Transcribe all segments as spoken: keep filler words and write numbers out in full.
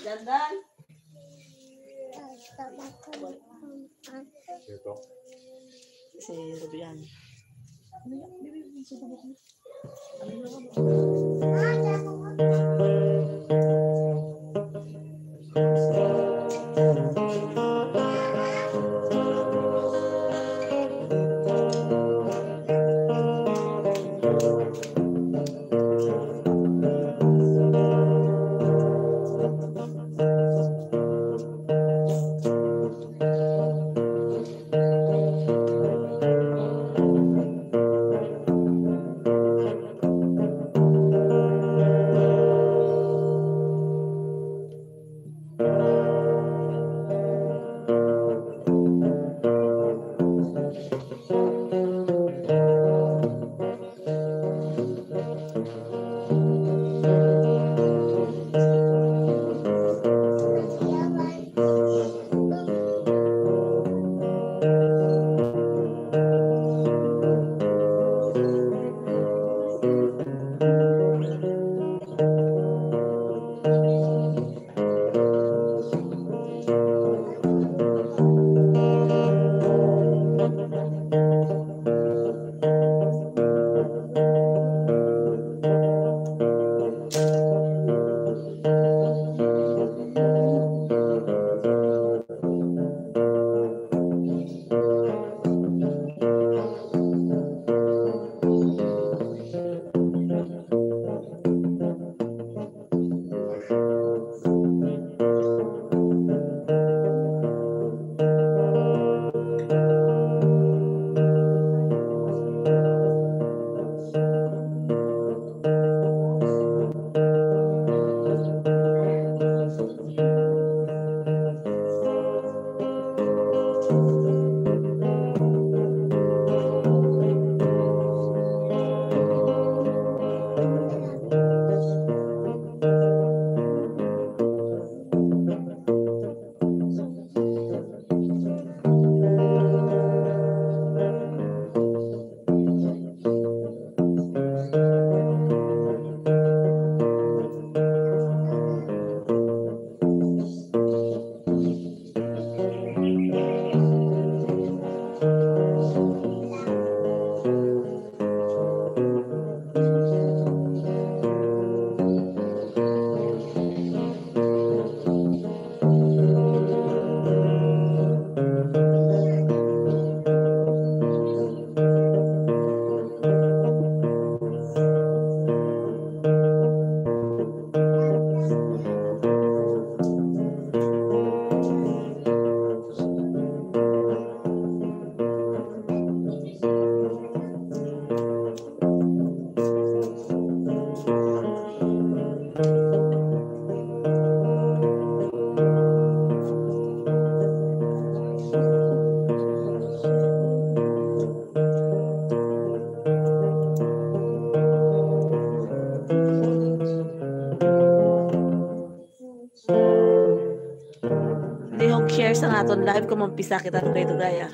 Dandan. Si Rubian. Dihog share sa naton live kung mampisa kita dugay-dugay, ah.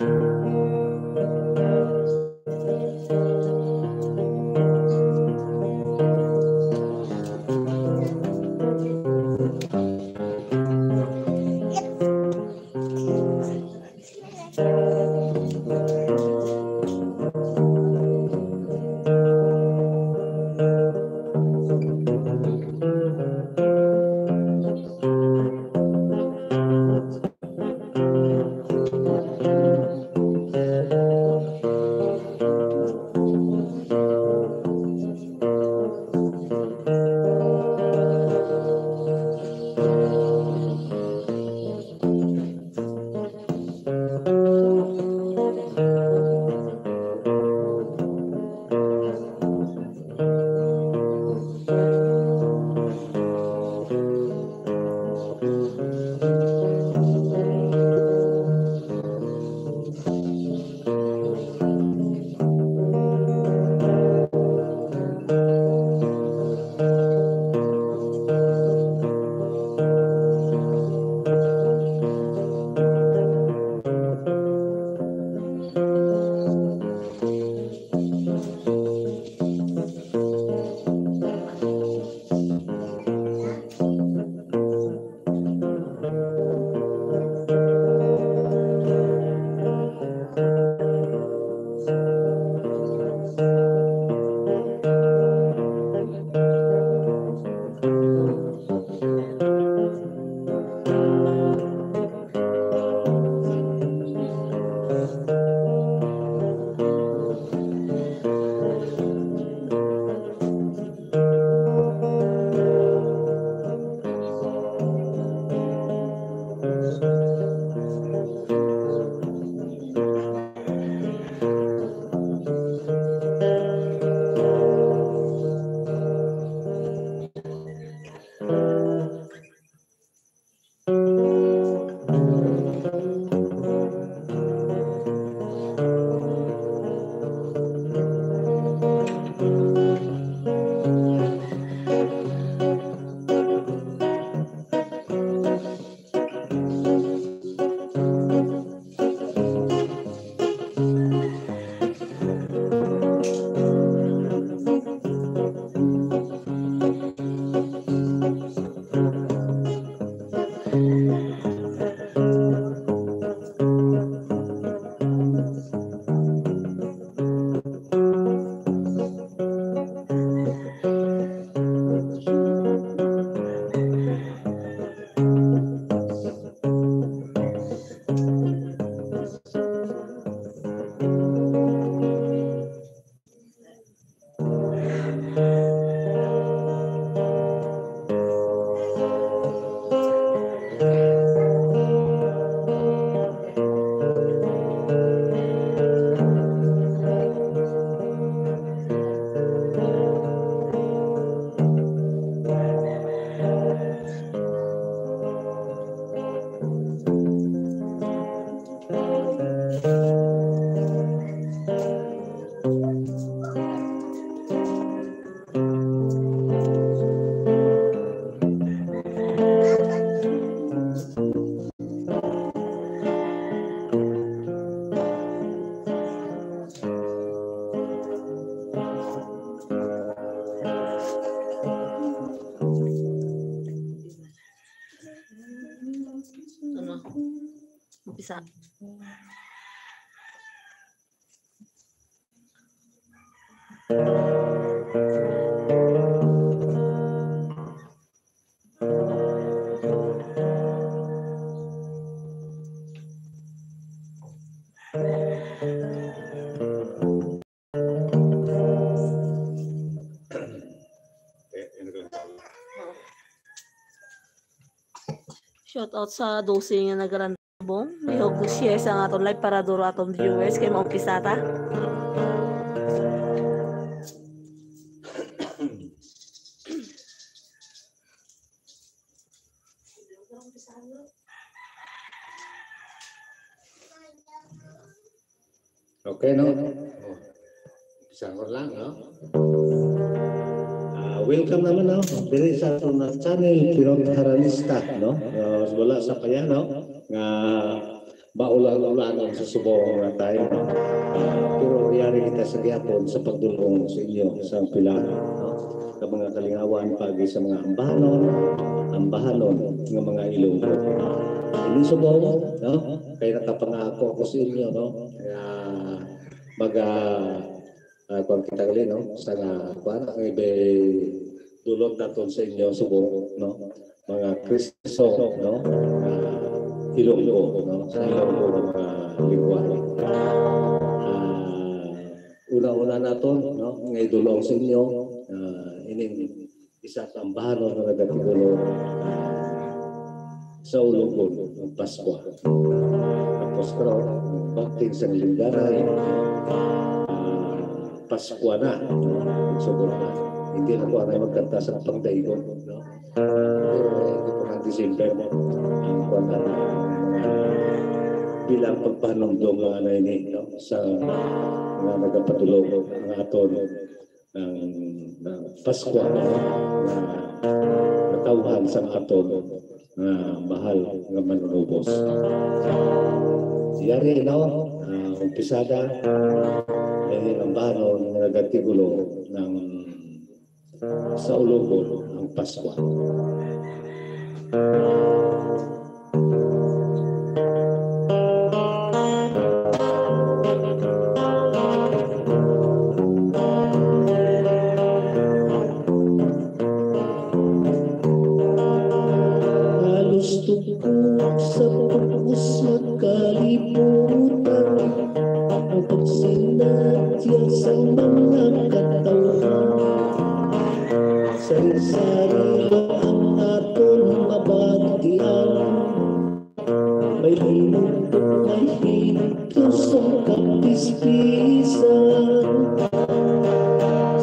Sa Shout out sa dose nga nagaran Bong. We hope to share sa aton live para duro aton viewers kay maumpisa ta. Okay, no? Oh. Umpisa ko lang, no? Ah, welcome naman, no? Diri sa aton na channel, Pinot Haranista, no? Ah, wala sa kaya, no? Nga maulan-ulanon sa subong nga time, no? Ah, pero yari kita sa gihapon sa pagdulong sa inyo sa pila, no? Sa mga kalingawan, pagi sa mga ambahanon, ambahanon nga mga Ilonggo. Ini subong, no? Kay nakapangako ako sa inyo, no? Kaya mag, ah, ah, kuwan kita gali, no? Sa nga, kuwan, ang ibe-, dulot naton sa inyo subong, no? Mga Kristo, no? Nga Ilonggo, no? Sa Ilonggo nga mga lingwahe. Ah, una-una naton, no? Nga idulong sa inyo, ah, ining isa ka ambahanon nga nagatigulo sa Ulugon ng Paskwa. Tapos, pero, pagting sa linggaray, ah, Paskwa na, no? Subong na. Hindi na ko anay magkanta sa pangdaigon, no? Pero, eh, hindi ko ng December, ang kuwan na, ang mga bilang pagpanumdum nga anay ni, no? Sa mga nagapadulong ang aton ng, ng Paskwa, no? Nga natawhan sang aton nga mahal nga Manunubos. Yari, no? Ah, umpisada, may ambahanon nga nagatigulo ng sa Ulugon ang Paskwa. Halos tubos sa pugos nga kalibutan, ang pagsinadya sang mga katawhan. Sari-sari lang ang aton mabatian. May hinumdom, may hinumdom sa kapispisan.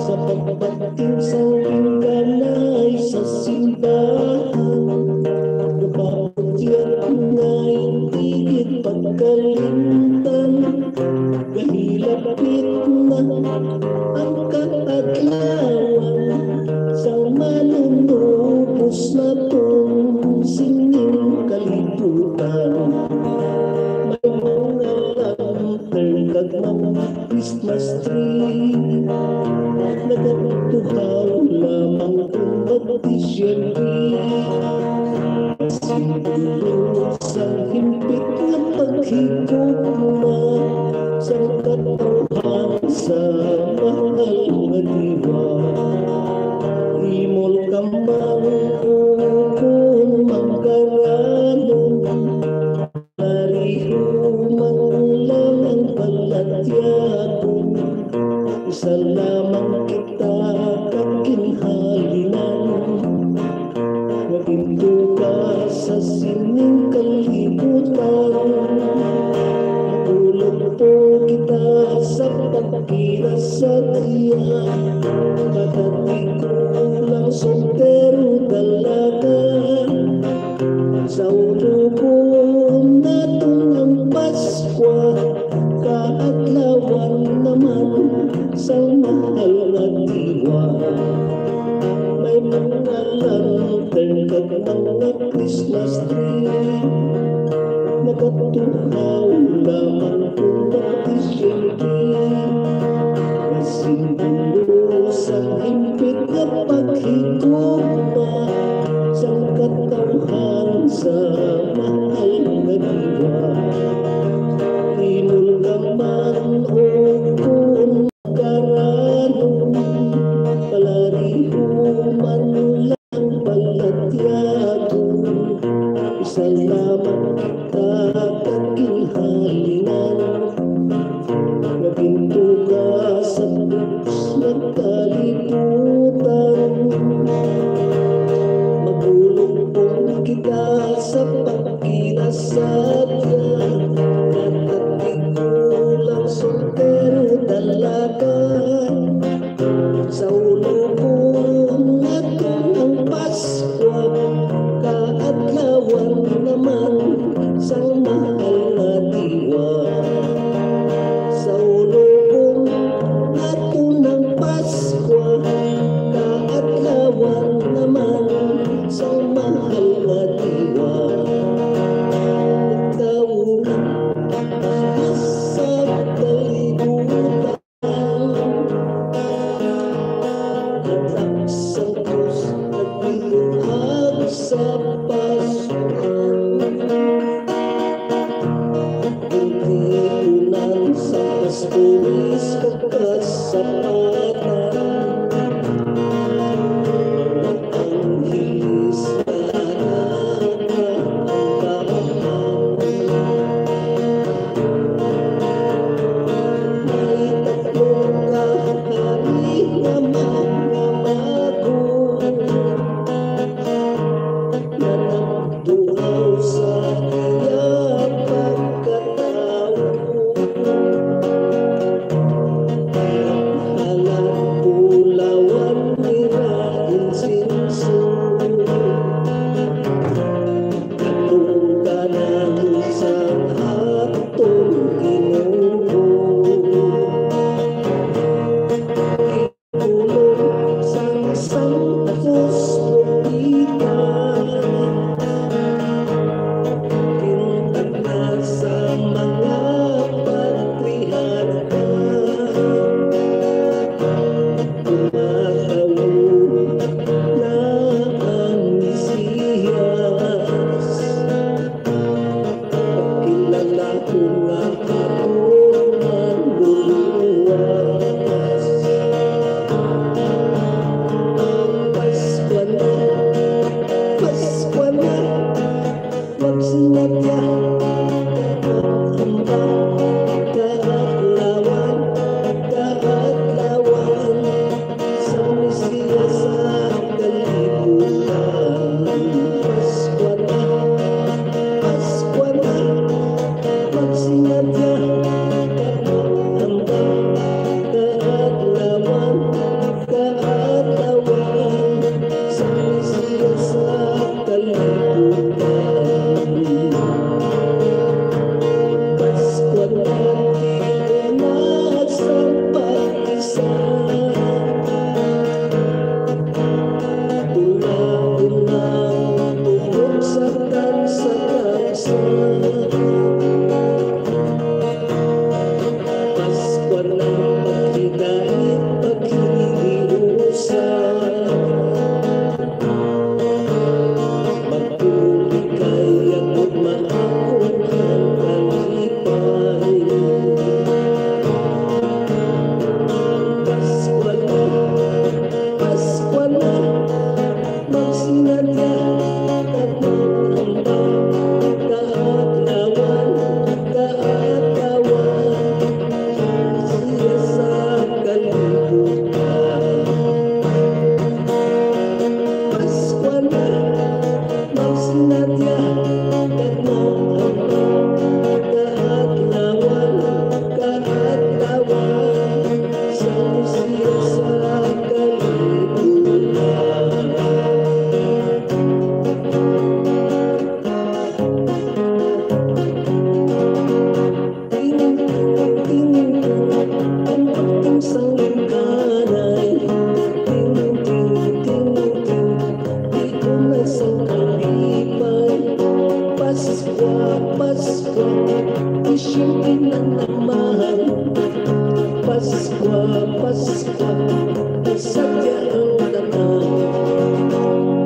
Sa pagbating sa pingganay sa simbahan, napaputyat nga hindi gid pagkalimtan. Gahilapit na ang kaadlawan sang Manunubos naton sining kalibutan. May mga lantern kag mga Christmas tree, nagatuhaw lamang kon magDisyembre. Simbolo sang himpit nga paghigugma sang katawhan sa mahal nga diwa. Imol ka man o kon manggaranong, pareho man lang ang balatyagon. Isa lamang kita ka ginhalinan. Maghinto ka sa sining kalibutan. Makulog po kita sa pagkinasadya. Kadati ko lang soltero dalaga. Sa ulugon naton ang Paskwa, kaadlawan naman sang mahal nga diwa. May mga lantern kag mga Christmas tree, nagatuhaw lamang kon magDisyembre. May simbolo sang himpit nga paghigugma sang katawhan sa mahal nga diwa. kalibutan. Magulong-pong kita sa pagkinasadya, katatigulang soltero talaga. Sa ulubong naton ang Pasko, kaadlawan naman sang mahal nga diwa. Sa ulubong naton ang Pasko, kaadlawan naman sang mahal nga diwa. Nagtawag sa kalibutan. Anak sang Dios, nagbinuhag sa pasukan. Gintipunan sa pasturis kag kasapatan. Ang hilis nga anak ang kaabtan. May tatlo ka hari nga mga mago, nga nagduaw sa iya pagkatawo. Alang bulawan nira insinso. Katong tanan sang aton Ginoo. Pulong sang santos propeta. Gintagna sa mga patriarka. Tumatawo na ang Mesiyas. Kilala ko nga aton manluluwas. Paskwa na, Paskwa na, magsinadya, kaadlawan, kaadlawan. Sang Mesiyas sa kalibutan. Paskwa na, Paskwa na, magsinadya, kaadlawan, kaadlawan, kaadlawan. Sang Mesiyas sa kalibutan. Paskwa na, tiguna sa pag-isa. Tula-tula, tubog sa tansa-tansa. Paskwa na, pagkidait, paghiliusa. Magtulikay ako, maakong ang kalipay. Paskwa na, Paskwa na, magsinadya, kaadlawan, kaadlawan, kaadlawan. Siya sa kalibutan. Paskwa na, magsinadya, kaadlawan, kaadlawan, kaadlawan, sa Mesiyas sa kalibutan. Ting, ting, ting, ting, ang pagtang sang lingganay. Ting, ting, ting, ting, di ko na sang kalipay. Paskwa, Paskwa, isyempre na naman. Paskwa, Paskwa, sadya ang tanan.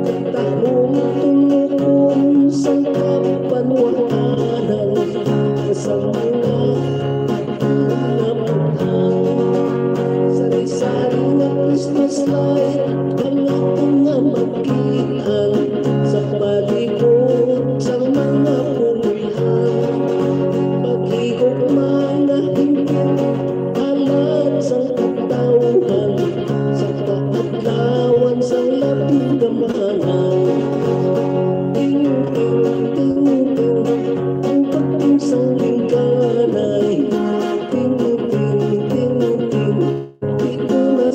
Katahom tumugon sang kabanwaanan, sa mga nga butang. Sari-sari nga Christmas light, ang ako nga makit-an, sa palibot sang mga pulhan. Paghigugma nga hinggit, halad sang katawhan.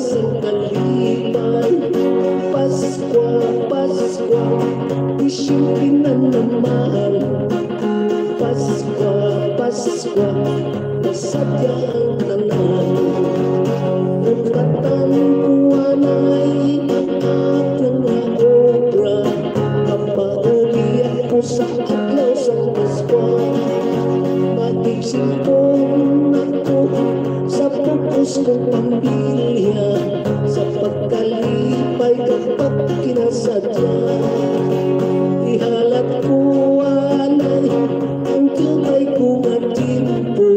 sang kalipay. Paskwa, Paskwa, di siyempre na naman. Paskwa, Paskwa, masadya ang tanan. Nagpatan ko anay ang akon nga obra, mapauli ako sa adlaw sang Paskwa. Magsimpon ako sa pugos kong pamilya, sa pagkalipay kag pagkinasadya. Ihalat ko anay ang kabay ko nga tiyempo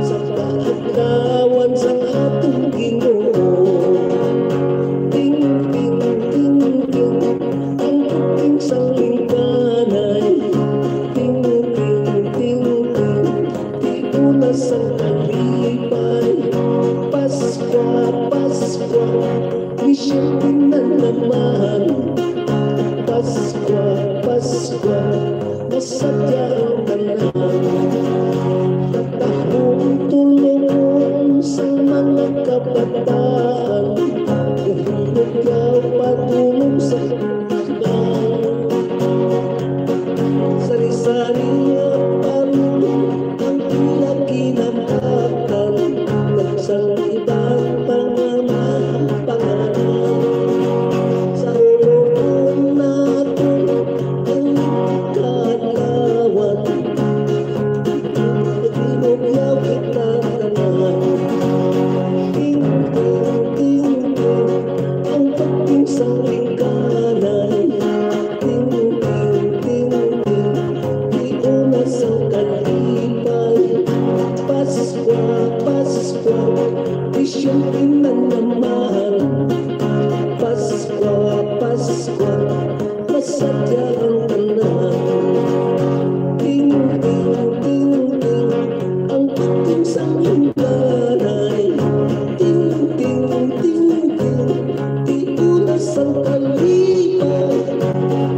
sa kaadlawan sang aton Ginoo. Ting, ting, ting, ting, ang bugting sang lingganay. Ting, ting, ting, ting, di una sang kalipay. Paskwa, Paskwa, di siyempre na naman. Paskwa, Paskwa, masadya ang tanan. Katahom tulungon sa mga kabataan, kahilog yaw padulong sa iban. Sari-sari ang panulong ang ila ginapatan, kag sang iban pa nga mga pangalan. Sa ulong naton ang kaadlawan, Ginugyaw kita tanan. Ting, ting, ting, ting, ang pagting sang lingganay. Ting, ting, ting, ting, di una sang kalipay. Paskwa, Paskwa, di siyempre na naman. Paskwa, Paskwa, masadya ang tanan. Ting, ting, ting, ting, ang pagting sang lingganay. Ting, ting, ting, ting, di una sang kalipay.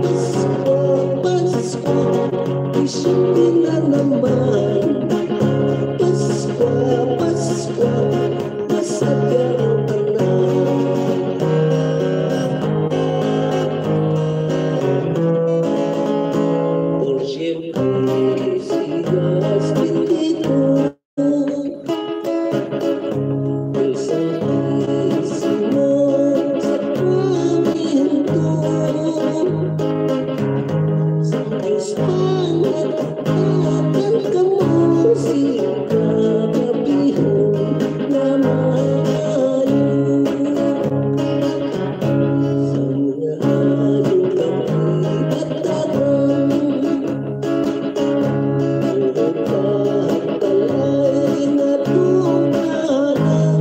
Paskwa, Paskwa, di siyempre na naman. Paskwa, Paskwa, masadya ang tanan. Por siempre seas bendito, el Santísimo Sacramento. Sa Dios pangatapatan kamo sing kabihon nga maayo. Sa mga hayop kag kita tanan, ang upat balay nga tungkanan.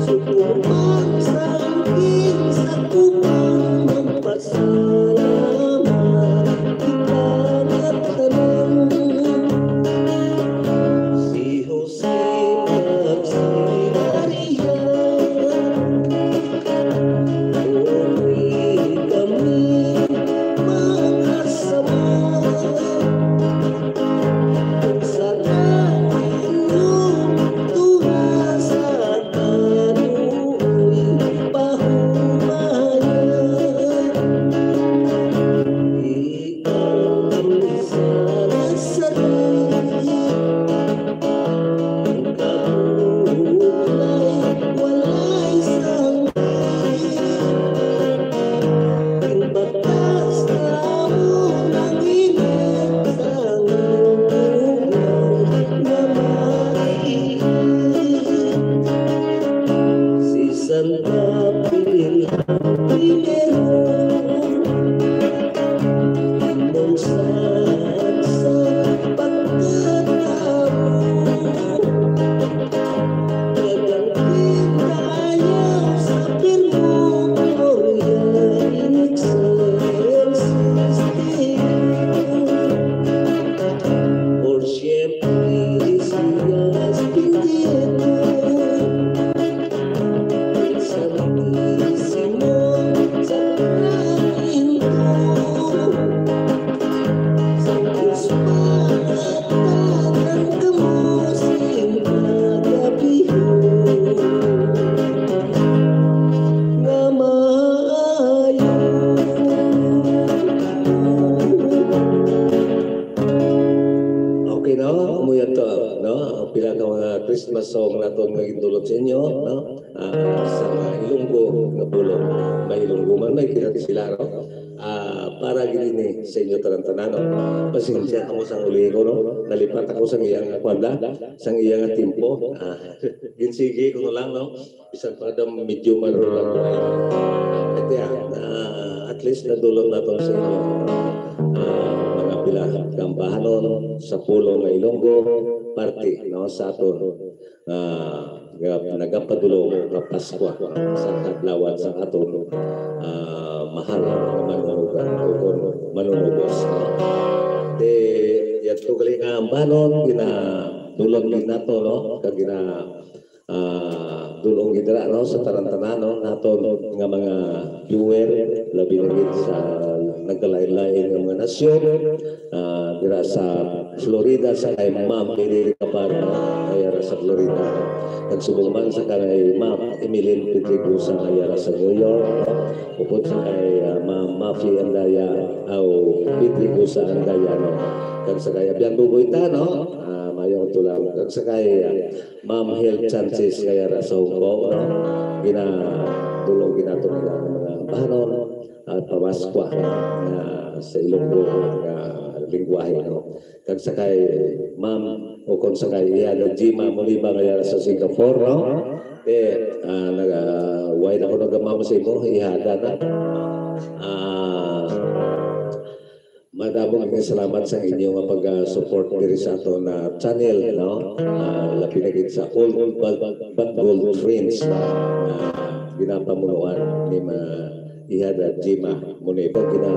Subong man sa angin, sa kubang magpasalamat kita nga tanan. Si Jose kag si Maria, tuloy kami mag-asawa. Sa langit, tuwa sa kaluoy, pahumayan. Ikaw ang isa na sa langit. Ang kabuklay, walay sangkay. Ang batas namon ang init sang bugnaw nga maiit. Si Santa Pilar Primero, imong saksak pagkatawo. Kag ang pagdayaw sa Primero, Gloria in Excelsis Deo. Por siempre seas bendito. Sa sa inyo, no? Ah, sa mga Ilonggo nga pulong, may Ilonggo man, may kinat sila, no? Ah, para gid ini sa inyo tanan-tanan, no? Pasensya kamo sang uli ko, no? Nalipat ako sang iyang kwanda, sang iyang tempo. Ah, ginsigi ko na lang, no? Bisan pa daw medyo malulang ko ay. Ito yan, ah, at least nadulot naton sa inyo. Ah, mga pila ka ambahanon sa pulong nga Ilonggo, parte, no, sa aton, ah, nga nagapadulong nga Paskwa, no, sa kadlawan sa aton, ah, mahal nga manunugan o kon manunubos, no. Ti, yadto gali nga ambahanon, ginadulot gid nato, no, kag gina-, ah, dulong gid dira, no, sa tanan-tanan, no, naton nga mga viewer, labi na gid sa nagkalain-lain nga mga nasyon, ah, dira sa Florida, sa kay Ma'am Erika Pardo, kaya ra sa Florida. Kag subong man sa kay Ma'am Emeline Pedregosa, kaya ra sa New York. Upod sa kay, ah, Ma'am Mafi Andaya, aw, Pedregosa Andaya, no. Kag sa kay Abian Bugoy ta, no. Ah, mayong tulang. Kag sa kay, ah, Ma'am Health Chances kaya ra sa Hong Kong, no? Ginadulong gid nato nila ang mga ambahanon at pamaskwa nga sa Ilonggo nga lingwahe, no? Kag sa kay Ma'am, o kon sa kay iya na Jima Muniba nga yara sa Singapore, no? Eh, ah, naga-, why na ko nagamamo sa imo? Ihada na. Ah, Madamo nga salamat sa inyo nga pag-support diri sa aton na channel, no? Ah, labi na gid sa Old Bad, Bad Gold Friends, no? Ah, ginapamunuan ni ma-, Iha na Jima Muniba, gina,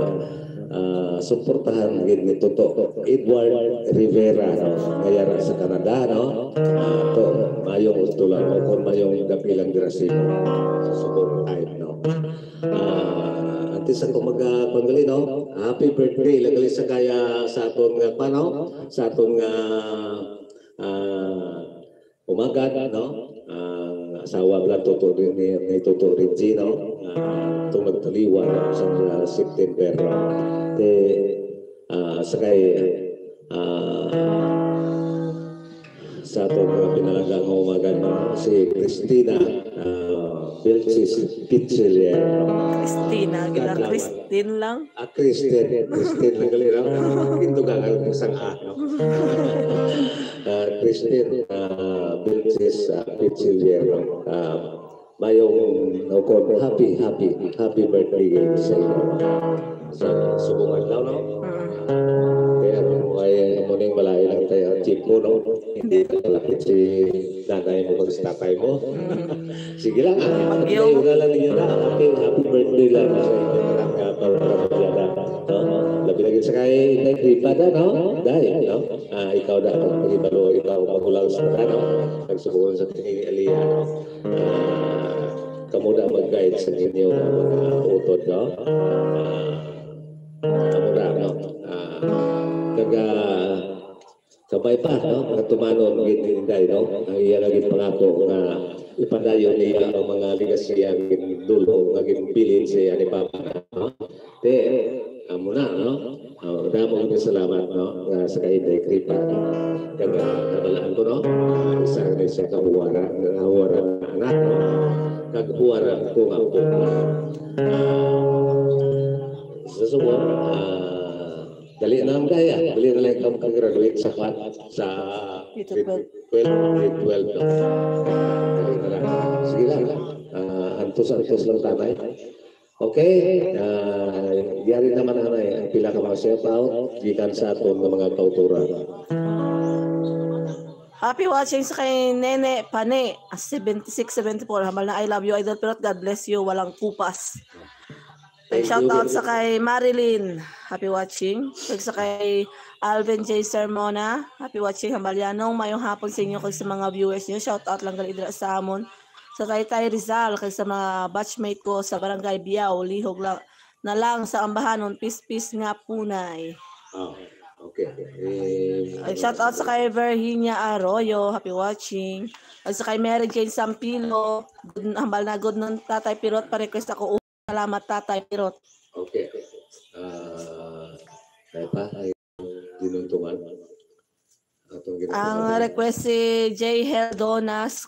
ah, suportahan gid ni Toto Edward Rivera, no? Nga yara sa Canada, no? Ah, to, mayong udto lang, o kung mayong gabi lang dira sa imo, sa subong time, no? Ah, antes ako mag, ah, kuwan gali, no? Happy birthday, lagali sa kaya sa aton nga, kuwan, no? Sa aton nga, ah, umagad, no? Ang asawa pala, Toto, ni, ni, ni Toto Reggie, no? Ah, itong nagtaliwan, no? Sa, ah, September, no? Te, ah, sa kay, ah, sa aton mga pinalangga nga umagad, no? Si Christina, ah, Belchis Pichilier, no? Christina, gila, Kadlawan. Christine lang. Ah, Christine. Christine lang gali, no? Gindugangan ko sang A, no? Ah, Christine, ah, Belchis, ah, Pichilier, no? Ah, mayong, no, kon happy, happy, happy birthday sa inyo. Sa subong adlaw, no? Mm. Kaya mo ay, amo ning malain ang tayo, ang tiyempo, no? Hindi ka malapit si nanay mo, kag si tatay mo. Mm. Sige lang. Bagyo. Ay, wala lang ninyo na. Happy, happy birthday lang sa inyo. Maraming, ah, pagpapalala. No? Labi lagi sa kay Inday Kripa da, no? Dahil, no? Ah, ikaw da, pag pahibalo, ikaw magulang sa da, no? Nagsubukan sa tinini Aliyah, no? Ah, kamo da mag-guide sa inyo nga mga utod, no? Ah, kamo da, no? Ah, kaga, Kabay pa, no? Katumanon gid ni Inday, no? Ang iya lagi pangako nga ipadayon niya ang mga legacy ang gindulo nga ginbilin sa iya ni Papa, no? Te, amo na, no? Oh, damo nga salamat, no? Nga sa kay Inday Kripa, no? Kag, ah, nabalaan ko, no? Isa ni sa kabuwaran, kabuwaran nga anak, no? Kag buwaran ko nga apo. Sa subo, ah, Dali na lang, Day, ah. Dali na lang ikaw makagraduate sa kwan, sa Grade twelve. Grade twelve, grade twelve, no? Dali na lang. Sige lang. Ah, antos-antos lang, tatay. Okay. Ah, yari naman, anay, ang pila ka mga shout out gikan sa aton nga mga kautoran. Happy watching sa kay Nene Pane, ah, seventy-six seventy-four. Hambal na, "I love you, Idol Pirot. God bless you. Walang kupas." Thank you, shout out sa kay Marilyn. Happy watching. Kag sa kay Alvin J Sermona. Happy watching, Hambalyanong. Mayong hapon sa inyo kag sa mga viewers nyo. Shout out lang gali dira sa amon. Sa kay Tay Rizal, kag sa mga batchmate ko sa Barangay Biao, lihog lang na lang sa ambahanon, peace, peace nga punay. Oh, okay. Eh, ay, shout out sa kay Virginia Arroyo. Happy watching. At sa kay Mary Jane Sampilo. Good, hambal na good nun, Tatay Pirot. Pa-request ako. Salamat, Tatay Pirot. Okay. Ah, kaya pa, ay, dinuntungan. Ang request si J Hel Donas,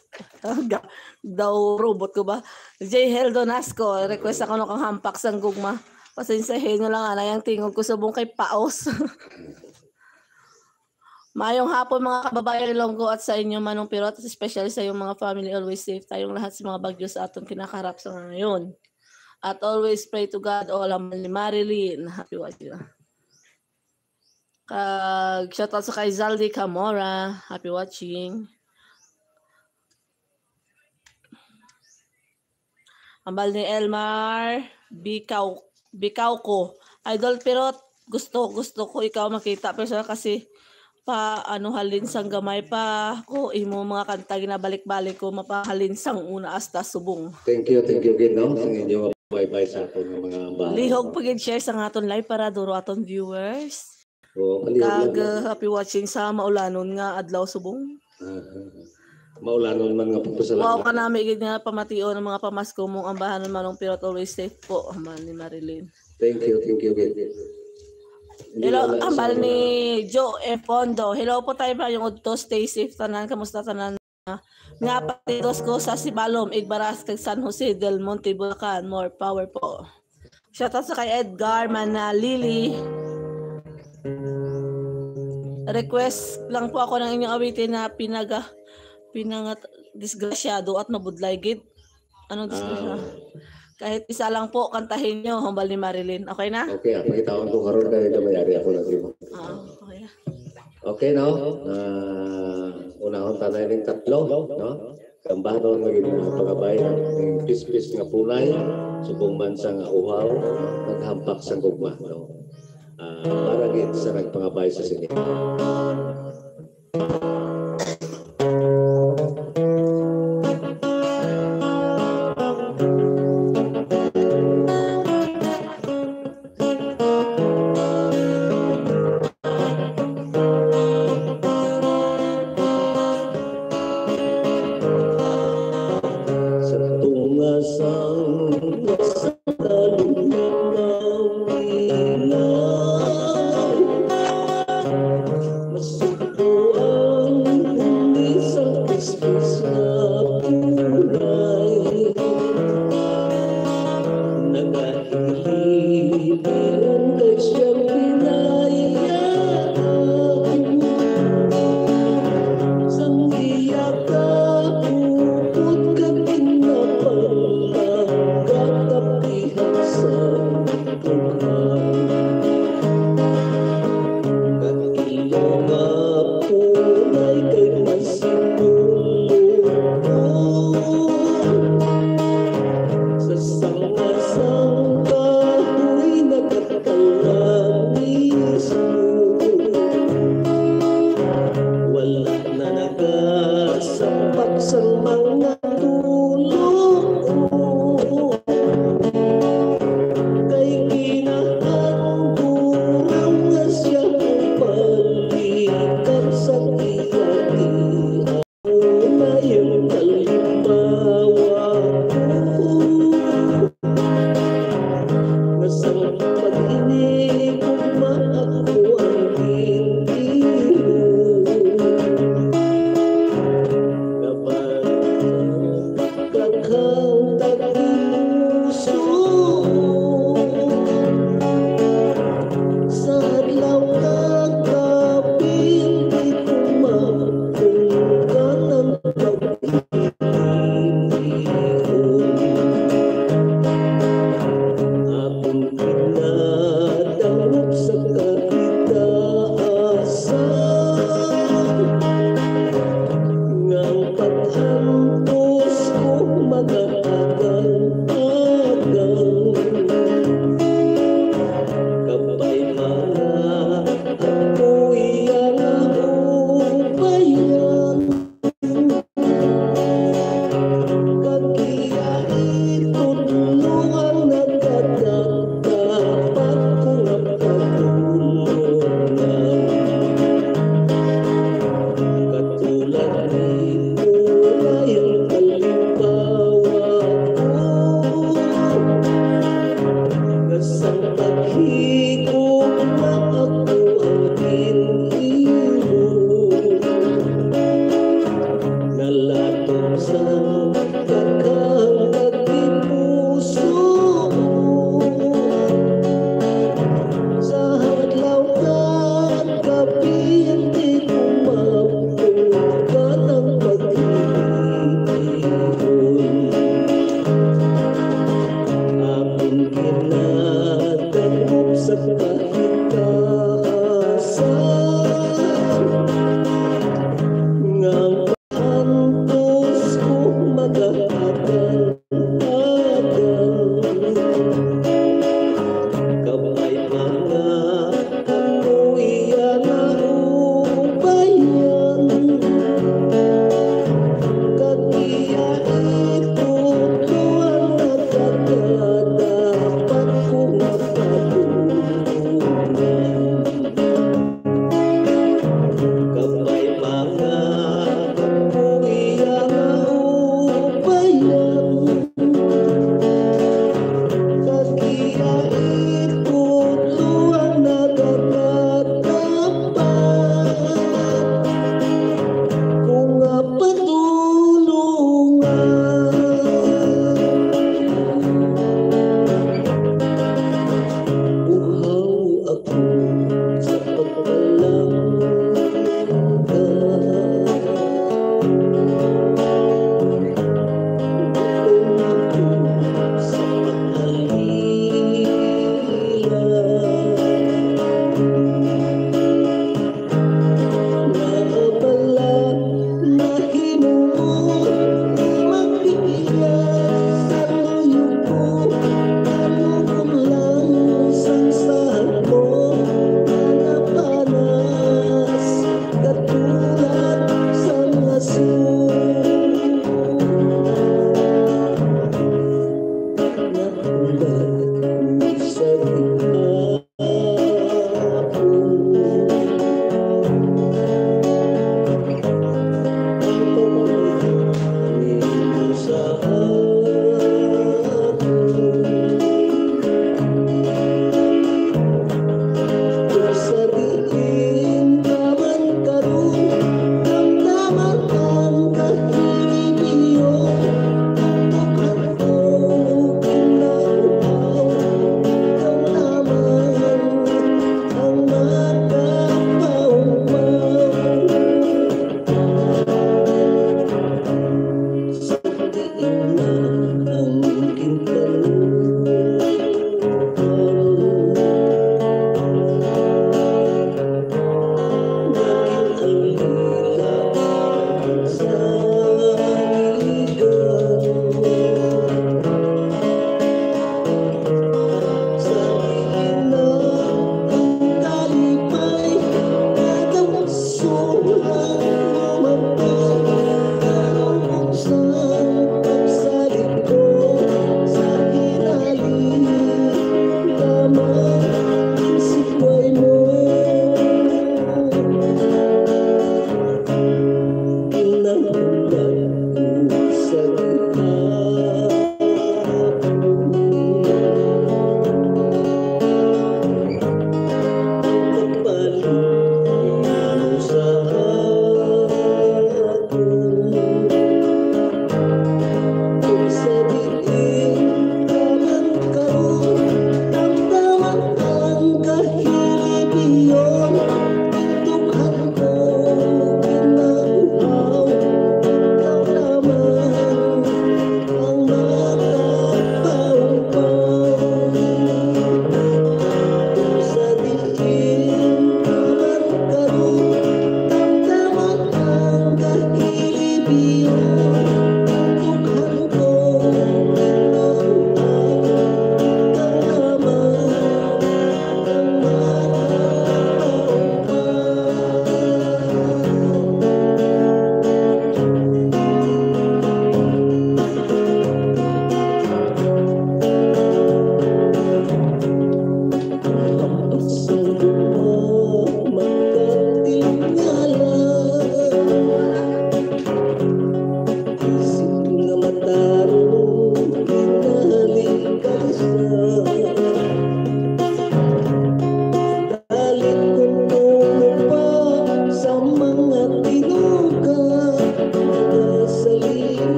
daw robot ko ba? J Hel Donasco, request ako no kang Hampak sang Gugma. Pasensyahin nyo lang, anay ang tingog ko subong kay paos. Mayong hapon, mga kababayan, Ilonggo, at sa inyo, Manong Pirot, at especially sa iyong mga family. Always safe tayong lahat sa mga bagyo sa aton kinakaharap sa ngayon. At always pray to God, all, hambal ni Marilyn. Happy watching. Kag shoutout sa kay Zaldi Camora. Happy watching. Hambal ni Elmar, bikaw, bikaw ko. Idol, pero gusto, gusto ko ikaw makita personal kasi pa, ano, halin sang gamay pa ko, imo mga kanta ginabalik-balik ko, mapahalin sang una hasta subong. Thank you, thank you gid, no, sa inyo bye-bye sa aton nga mga hambal. Lihog pa gid share sa nga aton live para duro aton viewers. Oo, kaliwat Kag lang. uh, happy watching sa maulanon nga adlaw subong. Ah, maulanon man nga pagpasalamat. Wow, kanami gid nga pamation ang mga pamasko mong ambahanon, Manong Pirot, always safe po, hambal ni Marilyn. Thank you, thank you, gid. Hindi Hello, lang hambal sa ni Joe F. Pondo. Hello po tayo ba yung udto? Stay safe tanan. Kamusta tanan? Nga patitos ko sa Sibalom, Igbaras, kag San Jose del Monte, Bulacan. More power po. Shoutout sa kay Edgar Manalili. Request lang po ako ng inyong awitin na pinaga pinangat disgrasyado at mabudlay gid. Anong disgrasya? Ah. Kahit isa lang po, kantahin nyo, hambal ni Marilyn. Okay na? Okay, ah, pakitaon ko karon kay namayari ako lang, di ba? Ah, okay. Okay, no? Ah, unahon ta na yung tatlo, no? Kambanon nga ginapangabay ang pispis nga punay, subong man sa nga uhaw, naghampak sa gugma, no? Ah, para gid sa nagpangabay sa sini. Sa tunga sang, sa talong nga kawinan, masugpo ang huli sang pispis nga punay. Naga Ilipiran kay siya pinayaan. Sang iya kahupot kag ginapangga, kapihan sa tughan. Kag ilo nga punay kay masinulo. Sa sanga sang kahoy nagkakalanis ko. Wala na nagasampak sang mga tulo ko. Kay ginaanduran nga siya balikan sa iya. Una yang kalimbawa ko, nga sang pag-inig ugma ako ang gintiho. Dapat daghang tagipuso sa adlaw kag gab-i, di ko ma- Kung kanang pag-ibig akong pinadangop sa kahitaasan, nga ang pag-antos ko magaagang-agang. Kabay mga ako iya nga upayan. Kag iya itudlo ang nagkadagdag pa ko nga pagtulungan. Katulad ni Turay ang kalimbawa ko.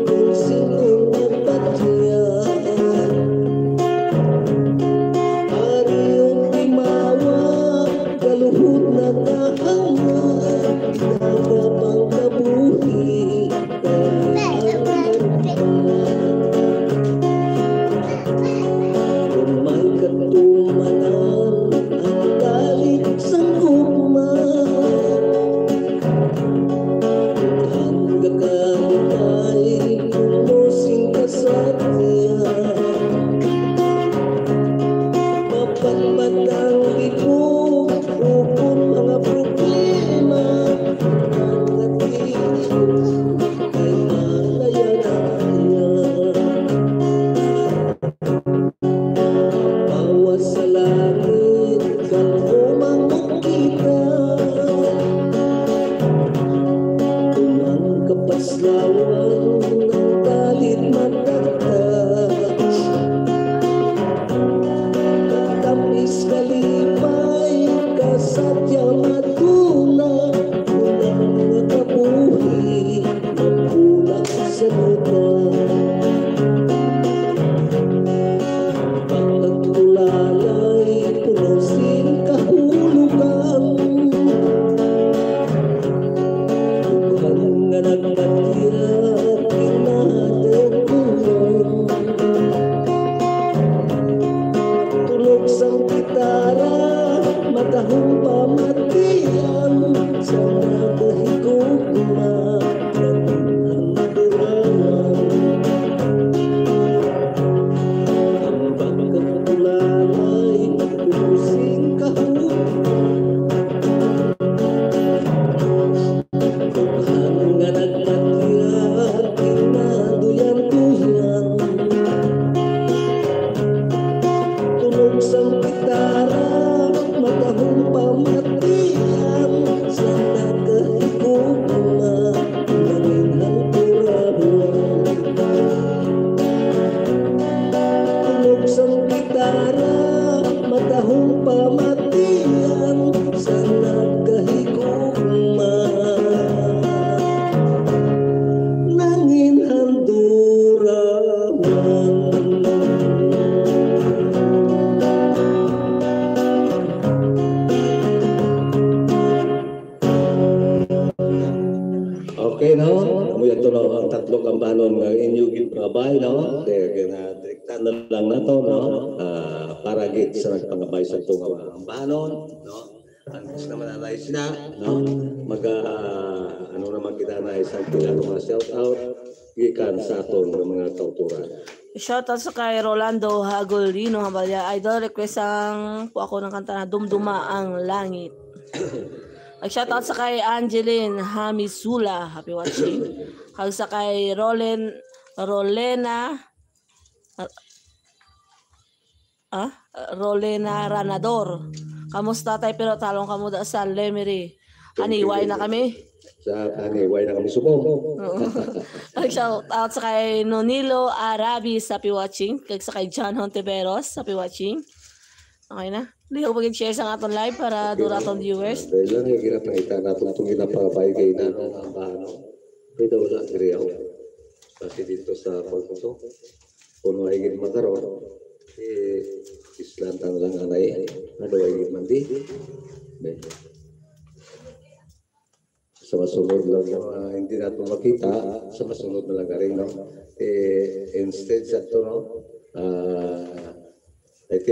Kung sino nga patya, ari ang timawa, kaluhod na kaangay, daga pang kabuhi, kay ang Kung may katumanan ang kalit sang gugma, ang gakalitay puno sing kasadya. Mapatpat ang likog ukon mga problema, ang ating kay malaya na kaya. Bawas sa langit, kalbo mangkita. Kung ang kapaslawan, ang kalit magdagdag. Katamis kalipay, kasadya madula. Kung ang mga kabuhi, magkulang sa duta. Pagtulalay, puno sing kahulugan. Bukan nga nagpatira, kinatungkulan. Tulog sang gitara, matahong pamatian, sa nagahigugma. Ang pagkatulalay, puno sing kahulugan. Dughan nga nagpatiyag, kinaduyan-duyan. Tunog sang gitara, matahong pamatian, sa nagahigugma. Nangin ang turawan. Tunog sang gitara, matahong pamatian sa nagahigugma. Nangin ang turawan. Okay, no? Amo yan to, no? Ang tatlo ka ambahanon nga inyo ginpangabay, no? Kaya, kaya na, direkta na lang nato, no? Ah, para gid sa nagpangabay sa tunga mga ambahanon, no? Ang gusto naman na sila, no? Mag, ah, ano naman kita na isang pila nga mga shout out gikan sa aton nga mga kauturan. Shout out sa kay Rolando Hagolino Habalya. Idol, request ang po ako ng kanta na Dumduma ang Langit. Nag-shout out sa kay Angeline Hamisula, happy watching. Kag sa kay Rolen, Rolena, ah, Rolena Ranador. Kamusta, tay? Pero talong kamo da sa Lemery. Thank you, Aniway na thank you. kami. Sa Aniway na kami subong. Oo. Nag-shout out sa kay Nonilo Arabi, happy watching. Kag sa kay John Hontiveros, happy watching. Okay na. Liho pag-share sa aton live para Okay, dura aton viewers. Dahil lang yung ginapangita natin itong ginapangabay kay na, no, ang bahano. Kaya wala, diri ako. Kasi dito sa pagputo, kung may gid makaroon, eh, islantang lang anay. Ano ay gid man di? Be. Sa masunod lang, ah, hindi natin makita, sa masunod na lang garing, no? Eh, instead sa to, no? Ah, ito,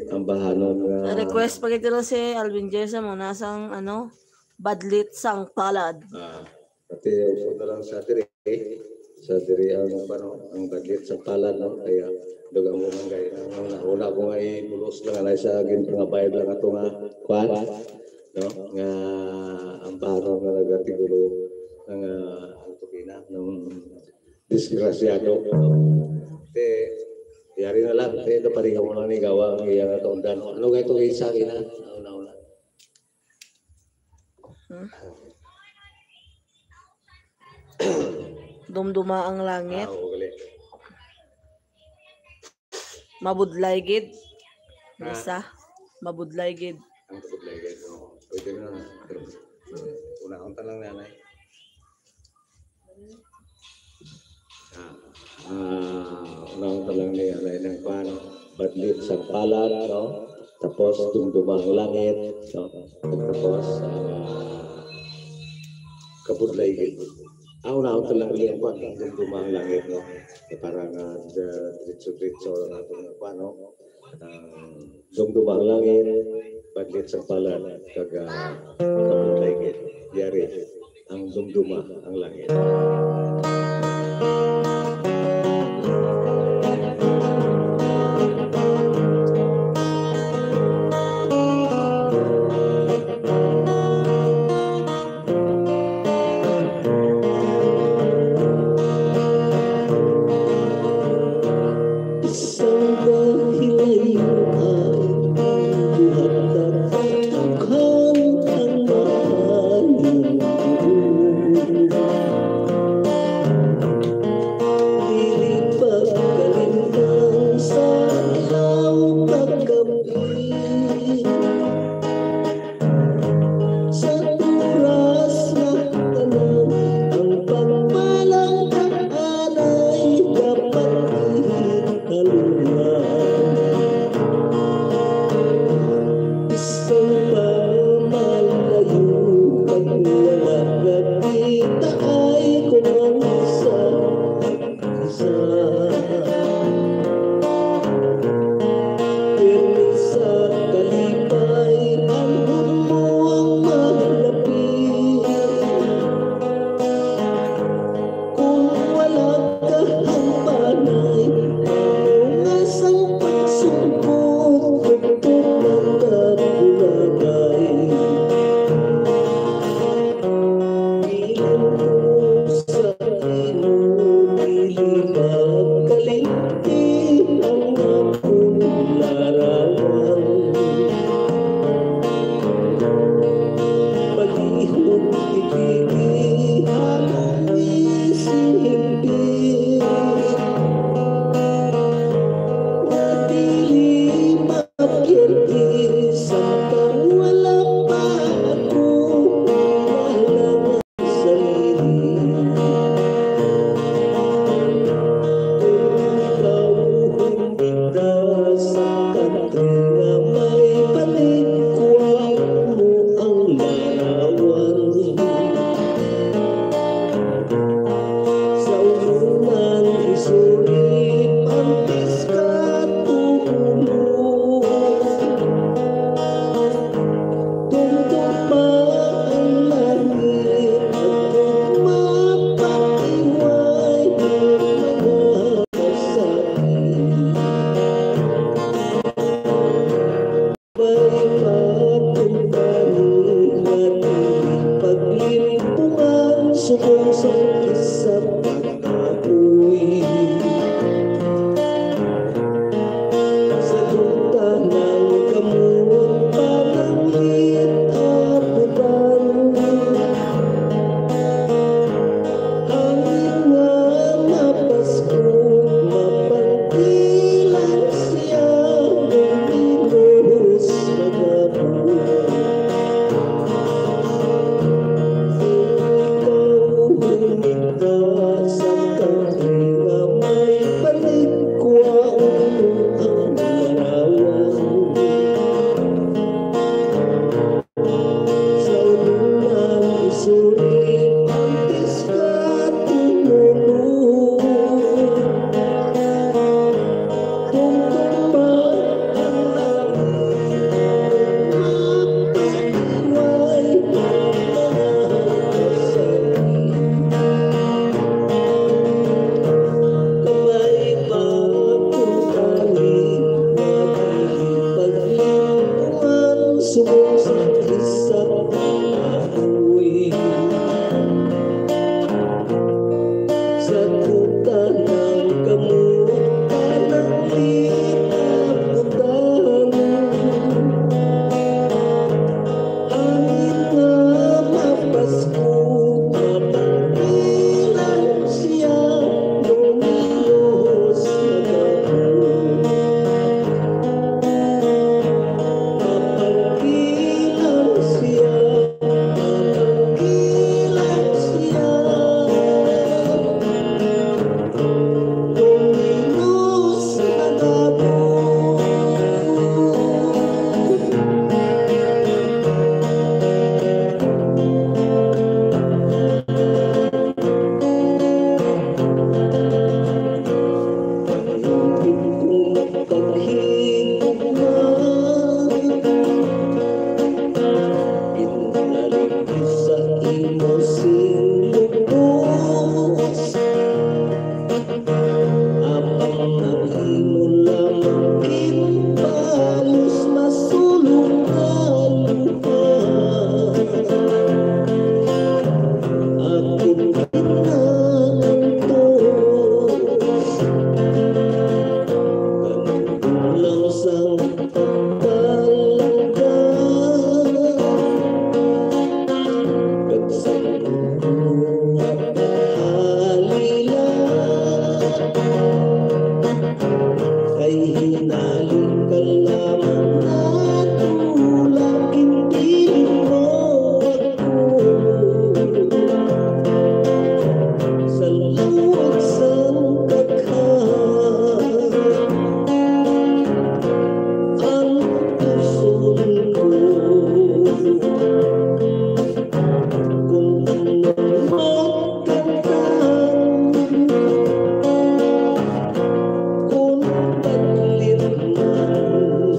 ang bahanon nga Ang request pa gid ron si Alvin Jessa mo, nasang, ano, badlit sang palad. Ah, ate, usod na lang sa diri. Sa diri ang, ano, ang badlit sang palad, no? Kaya, dugang mo man gay. Ang una, una ko nga ibulos lang, anay sa ginpangabayad lang ato nga, kwan, no? Nga, ang bahanon nga nagatigulo, nga, ang tupina, ng disgrasyado, no? Te, yari na lang, te, ito pareho mo lang ni gawa ang iyang kaundan, no? Ano nga itong isa, ina? Una-una. Hmm? Dumduma ang langit. Ah, oo, gali. Mabudlay gid. Ah. Isa. Mabudlay gid. Ang mabudlay gid, oo. Pwede na. Pero, unahon ta lang, nanay. Ang talang ni anay ng kwan, badlit sang palad, no? Tapos dumduma ang langit, no? Tapos, ah, kabudlay gid. Ang una, ang talang ni ang kwan, ang dumduma ang langit, no? Eh, parang, ah, diretso-diretso lang ato nga kwan, no? Ang dumduma ang langit, badlit sang palad, kag, ah, kabudlay gid. Yari, ang dumduma ang langit. Isang kahilayuan, buhat na pagtukhan ang maayo. Dili pagkalimtan sa adlaw kag gabi. Sa oras nga tanan, ang pagpalang anay dapat ihalungan. Bisan pa malayo, pag wala nakita ay kung ang isa. Sa pirmi sa kalipay, ang mo ang malapit. Kung wala ka ang panay, amo nga sang pagsubok, tuktok na ka bulagay. Bilin ko sa imo, dili magkalimti ang akon larawan. Palihog ipili ang isip nga dili mapiyerdi samtang wala pa ako mahalangay. Sa lilim. Ikaw humigda sa katre nga may paligwa mo ang larawan. Sa ulunan isulip ang piskat ulo. Tungtong pa ang langit, at mapaiway ang mga kasakit. May pagkumpani nga dili paglimbuman, subong sa isa pagkapoy. Sa duta ng kamot, pananglit abutan. Hangin nga mapaskog, mapangkilan siya, ang pinos magabot. Ikaw humigda sa kamot. Hinaling ka lamang natulak, kintiling mo ako. Sa luwag sang daghan, ang puson ko. Kung ano man kanta, kung baglit man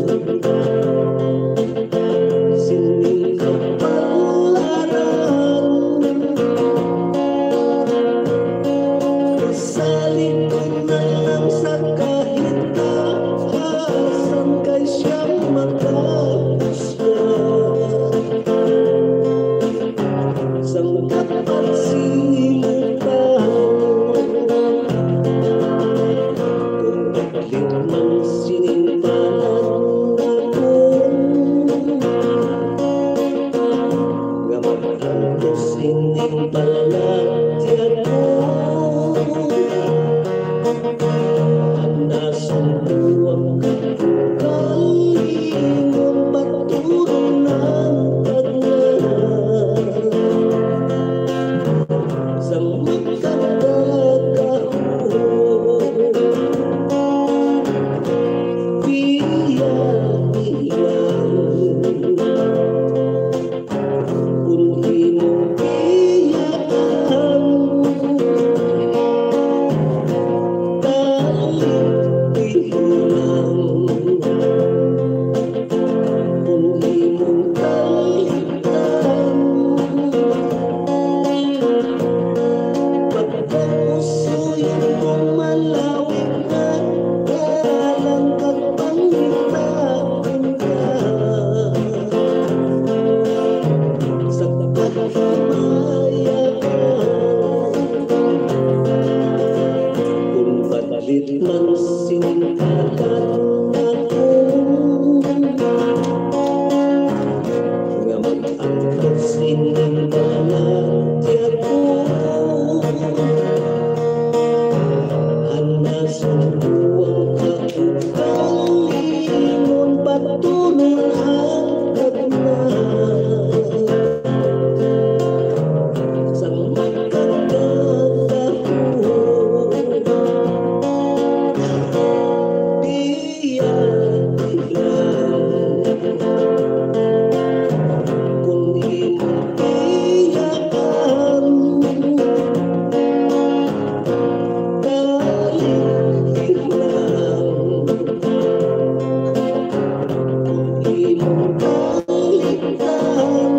sining kapalaran, salig ko na lang sa kahit asan kay siyang makapos sang kapagsimutan. Kung baglit man sining panahon nga mag-antos ining balatya ko. Ang nasumpo ang kalingon, paturon ang tanan. Sa makadagahon, biyag ilang. Kung imong biyaan, kalit ilang. Kung imong kalimtan, pagkapusuyon kong malawig nga dalan kag pangita. Sa kahimayaan, kung baglit man sining kalat nga akon, nga mag-antos ining balatya ko. Ang nasumpo ang kaugalingon, paturon ang tanan. Sa makadagahon, biyag ilang. Kung imong biyaan, kalit ilang. Kung imong kalimtan,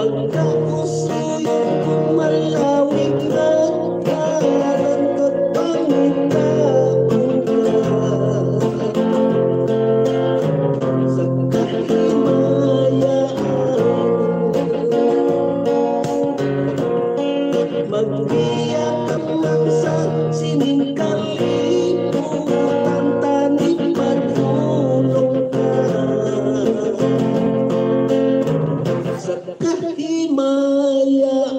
pagkapusuyon kong malawig nga dalan kag pangita ka sa kahimayaan. Magbiya ka man sa sining kalibutan, tani padulong ka sa kahimayaan.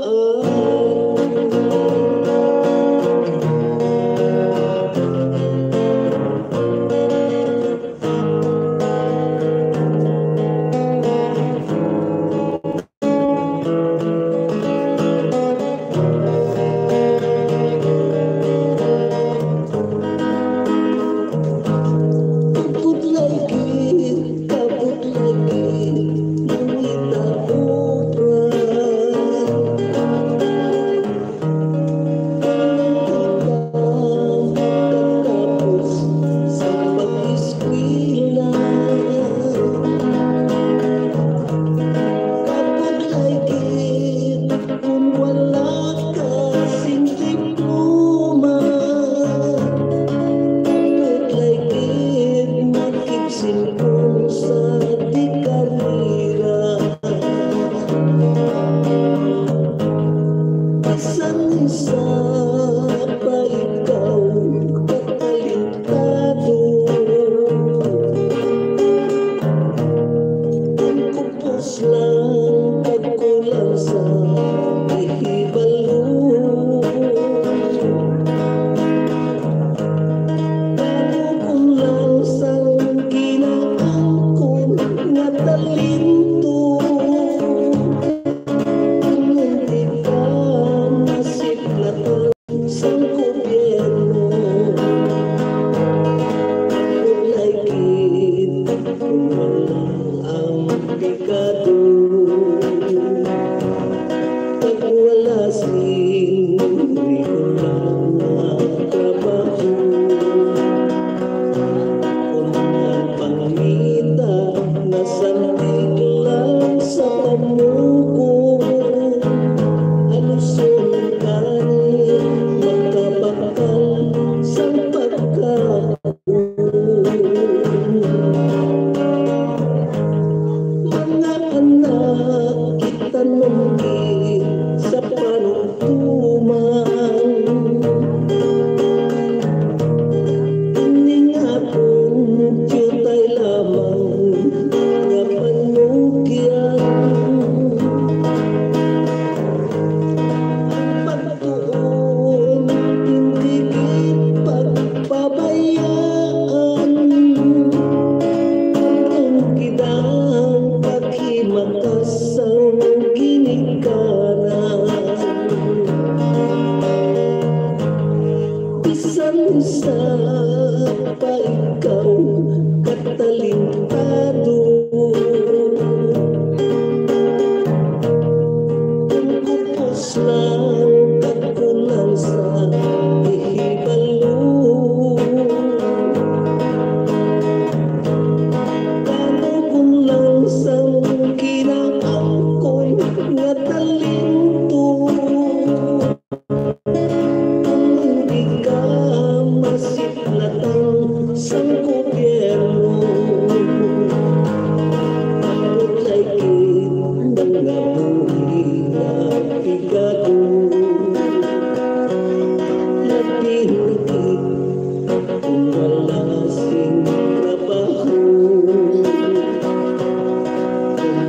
Kabudlay gid, kabudlay gid, mangita obra. Ang nagkatapos sa pag-eskwela. Kabudlay gid kung wala ka sing diploma. Kabudlay gid makigsimbong sa di karera. Bisan isa pa ikaw katalentado, ang kupos lang pagkulang sa kahibalo. Sa pa ikaw katalintado, ang kupos lang kakulang sa ihibalo. Kanugon lang sang kinaangkon nga talento. Kung di ka masiplatan sang gobyerno, ako kay gid nga buhi nga pigado. Labi na gid kung wala sing trabaho.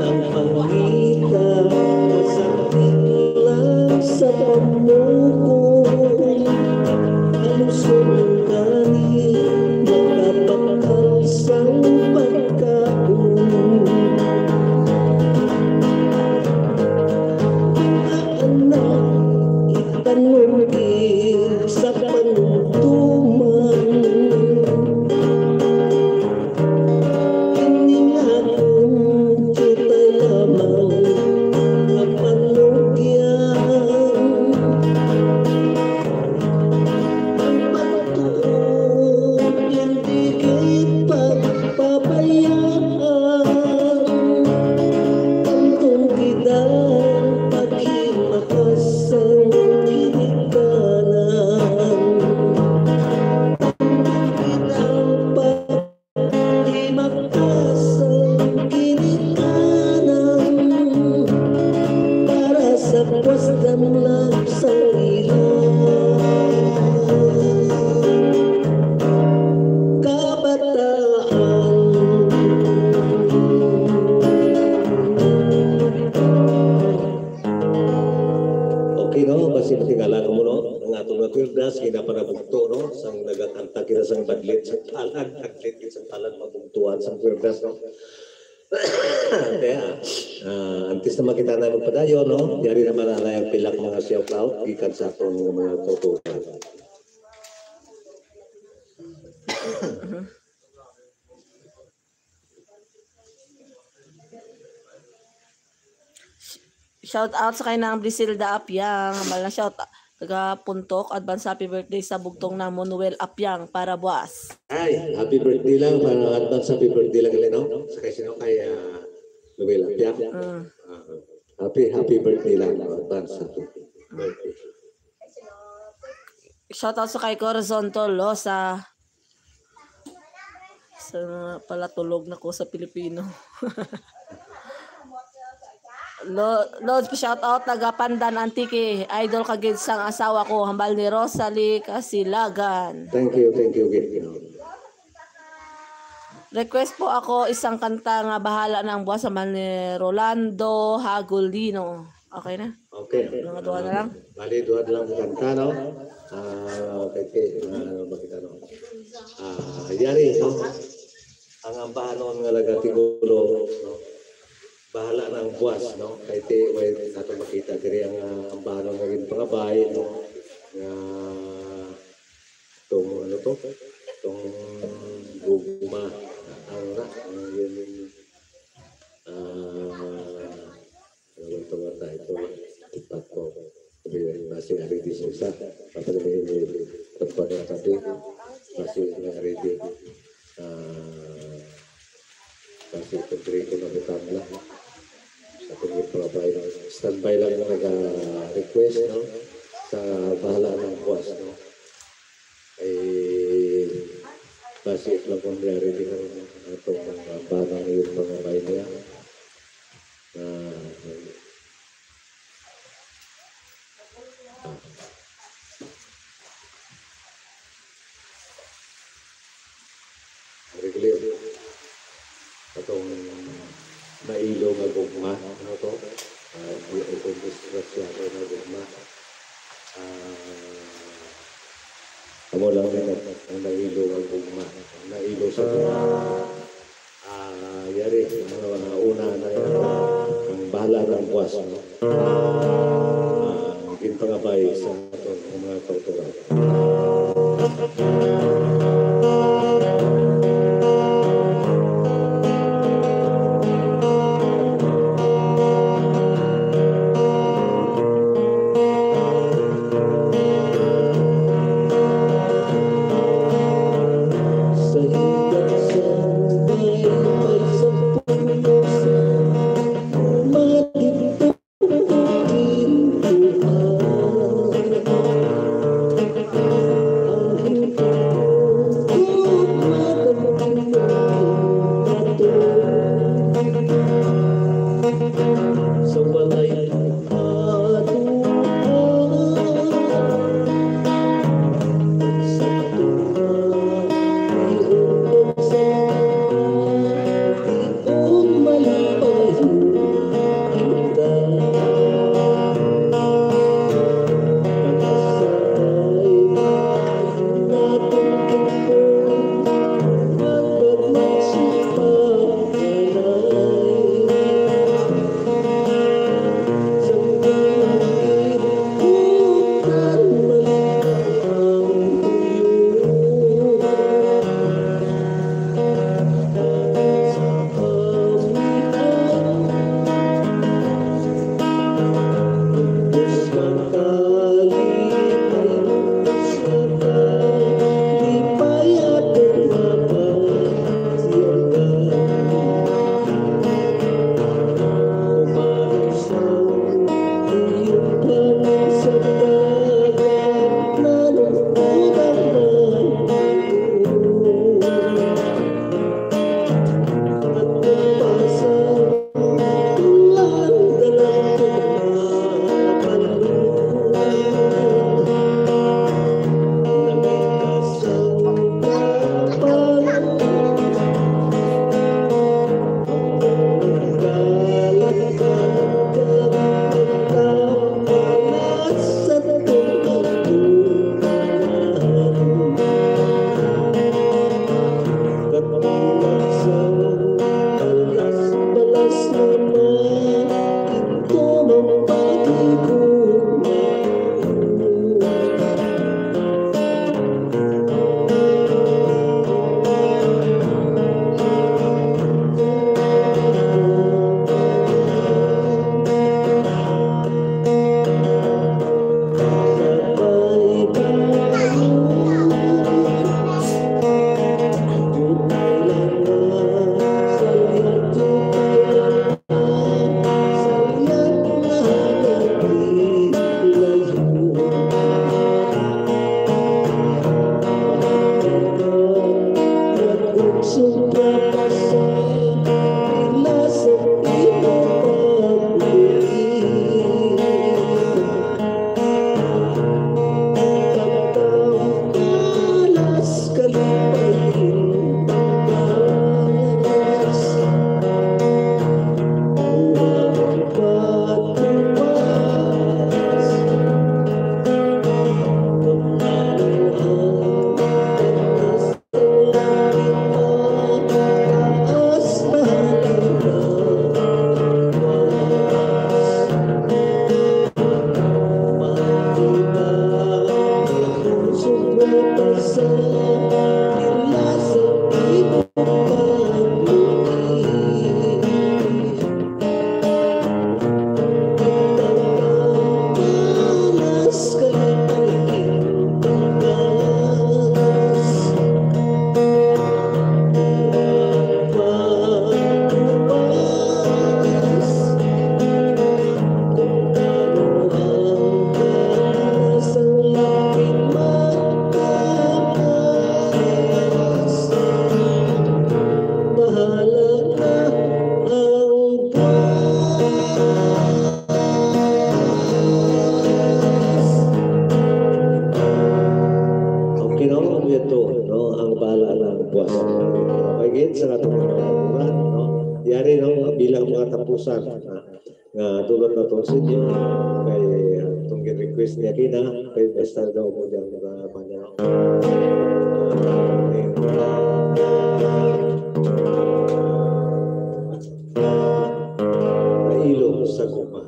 Ang pangita, masakit lang sa pamukol. Aluson gani, makapakal sang pagkaon. Mga anak, itanom gid sa panumtuman. Ini nga akong diutay lamang nga panugyan. Ang pagtuon, hindi gid pagpabayaan. Ang tunggidan, paghimakas sang ginikanan. Ang tunggidan, Himakas ang ginikanan para sa pagdamlag sa ilang kabataan. Okay, no? Basi matingala ko mo, no? Ang aton nga kwirdas, kinapanabugto, no? Sang nagakanta kita sang badlit, sang palad, badlit, sang palad, mabugtuan, sang kwirdas, no? Kaya, ah, antes na makita na magpadayon, no? Yari naman na lang pila ka mga shout out, gikan sa atong mga tutukan. Shout out sa kay Nang Briselda Apiang. Hambal na shout, taga Puntok, advance happy birthday sa bugtong namon, Noel Apiang, para buwas. Ay, happy birthday lang, para advance happy birthday lang, gali, no? Sa kay sino? Kay, ah, Noel Apiang. Mm. Ah, happy, happy birthday lang, no? Advance happy birthday. Shout out sa kay Corazon Tolosa. Sa mga palatulog na ko sa Pilipino. Lo-, Lods, shout out, taga Pandan, Antique. Idol ka gid sang asawa ko, hambal ni Rosalie Casilagan. Thank you, thank you, gid. Request po ako isang kanta nga Bahala na ang Buwas, hambal ni Rolando Hagulino. Okay na? Okay. Mga duha na lang. Bali, duha na lang ang kanta, no? Ah, okay, okay. Ah, ano ba kita, no? Ah, yari, no? Ang ambahanon nga nagatigulo, no? Bahala na ang buwas, no? Kay ti, way nato makita diri ang, ah, ambahanon nga ginpangabay, no? Nga tong, ano to? Tong gugma. Ang na, ang yun, ah, Ano ba ito nga title? TikTok ko. Sabi nga, nasi ari di sa isa. Tapos may, may, tapos na sabi, nasi na ari di. Ah, nasi ito, break ko na butang lang. Sa ating yung provide. Standby lang yung nag-request, no? Sa bahala ng buwas, no? Ay, basi lang kung nangyari din ang atong mga bana ngayon, mga bayan niya. Ah, ah. Regular. Atong nailo nga gugma, ano to? Ah, di, itong disgrasya ko nga gugma. Ah, amo lang ni ang nailo nga gugma. Ang nailo sa gugma. Ah, yari, ano, ah, una na yan. Ang bahala ng buwas, no? Ah, ginpangabay sa aton ang mga kautoran. Okay, no? Ang yato, no? Ang bahala na ang buwas. Okay, gid sa atong mga, no? Yari, no? Bilang mga tapusan, ah, nga dulot naton sa inyo, kay, ah, atong gin-request niya kina, kay basta daw mo dyan, ah, kanya. Kailo sa guma.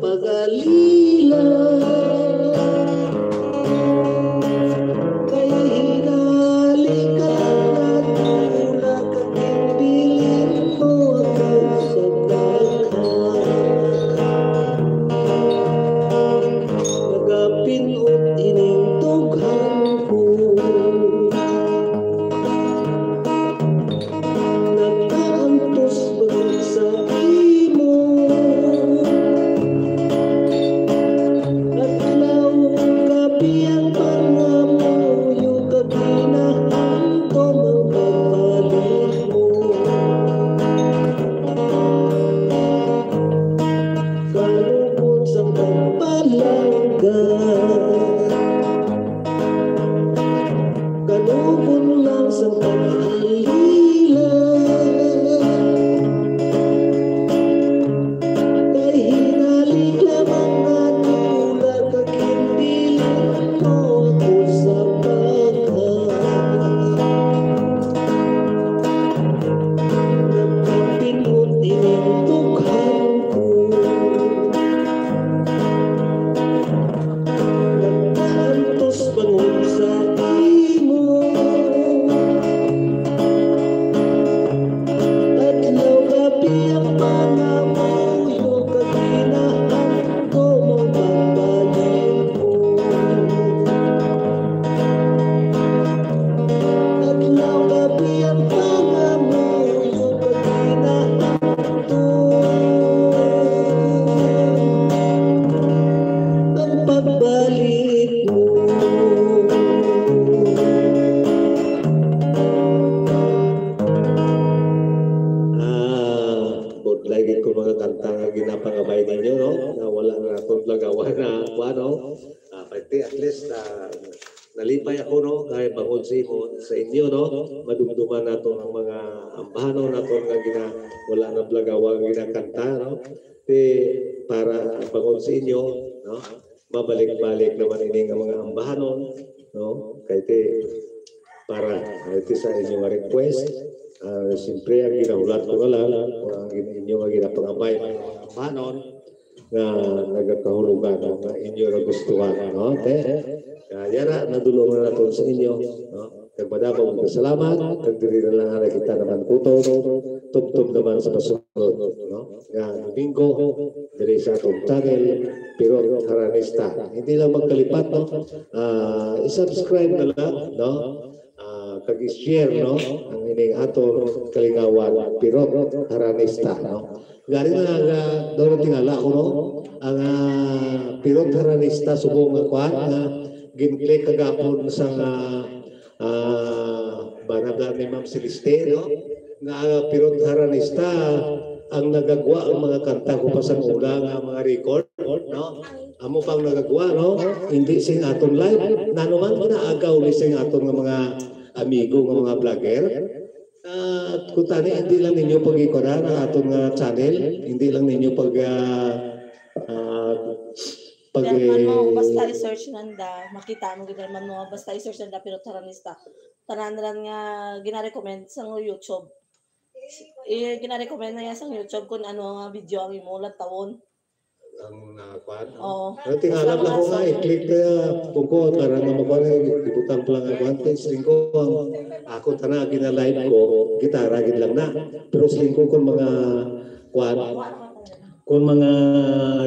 Pagalila, kay hinali ka lang natulak, ang bilin mo ako sa daghan. Nagapinot ining tughan ko. Nagkaantos bangod sa imo. Adlaw, gabi ang pangamuyo, kag ginahantom ang pagbalik mo. Kalubon sang pagpalangga. Kalubon lang sa paghalila. Kay hinali lamang natulak, kag ginbilin mo ako sa pagha. Nagpapinot ining tughan ko. Nagpaantos bangod sa imo. Adlaw gabi ang pangamuyo, kag ginahantom ang pagbalik mo. Adlaw gabi ang pangamuyo, kag ginahantom ang pagbalik mo. Ah, budlay gid ko mga kanta nga ginapangabay ninyo, no? Nga wala na naton lagawan na kuan, no? Ah, pwede, at least, ah, nalipay ako, no? Kay bangod sa imo, sa inyo, no? Madumduman naton ang mga ambahanon naton nga gina-, wala na lagawan nga ginakanta, no? Ti, para bangod sa inyo, no? Mabalik-balik naman ini nga mga ambahanon, no? Kay ti, para, kay ti sa inyo nga request, ah, siyempre, ang ginahulat ko na lang, kung ang gin-, inyo nga ginapangabay, mga ambahanon, nga nagakahulugan nga inyo nagustuhan, no? Te, kaya yara, nadulong na naton sa inyo, no? Kag madamo nga salamat, kag diri na lang kita naman kutob, tubtob naman sa pasunod, no? Nga Domingo, diri sa atong channel, Pirot Haranista. Hindi lang magkalipat, no? Ah, i-subscribe na lang, no? Ah, kag i-share, no? Ang ining atong kalingawan, Pirot Haranista, no? Gani na nga, daw na tingala ko, no? Ang, ah, Pirot Haranista subong nga kuan nga gin-click kagapon sa nga, ah, banabla ni Ma'am Celeste, no? Nga, ah, Pirot Haranista ang nagagwa ang mga kanta ko pa sa una nga mga record, no? Amo pang nagagwa, no? Hindi sing aton live. Nano man ginaagaw ni sing aton nga mga amigo nga mga vlogger? Ah, kung tani, hindi lang ninyo pag-ikuran ang aton nga channel, hindi lang ninyo pag, ah, ah, pag- Pero ano, basta i-search nanda, makita mo gid man mo, basta i-search nanda, Pirot Haranista. Tanan ran nga gina-recommend sa YouTube. Eh, gina-recommend na yan sa YouTube kung ano nga video ang imo lantawon. Ang, ah, kuan, no? Oo. Pero tingalap lang ko nga, i-click na, kung ko, para nga makuha na, ibutang pa lang ang kuan. Kay siling ko, ang ako, tana, gina-live ko, gitara, gid lang na. Pero siling ko, kung mga, kuan, kung mga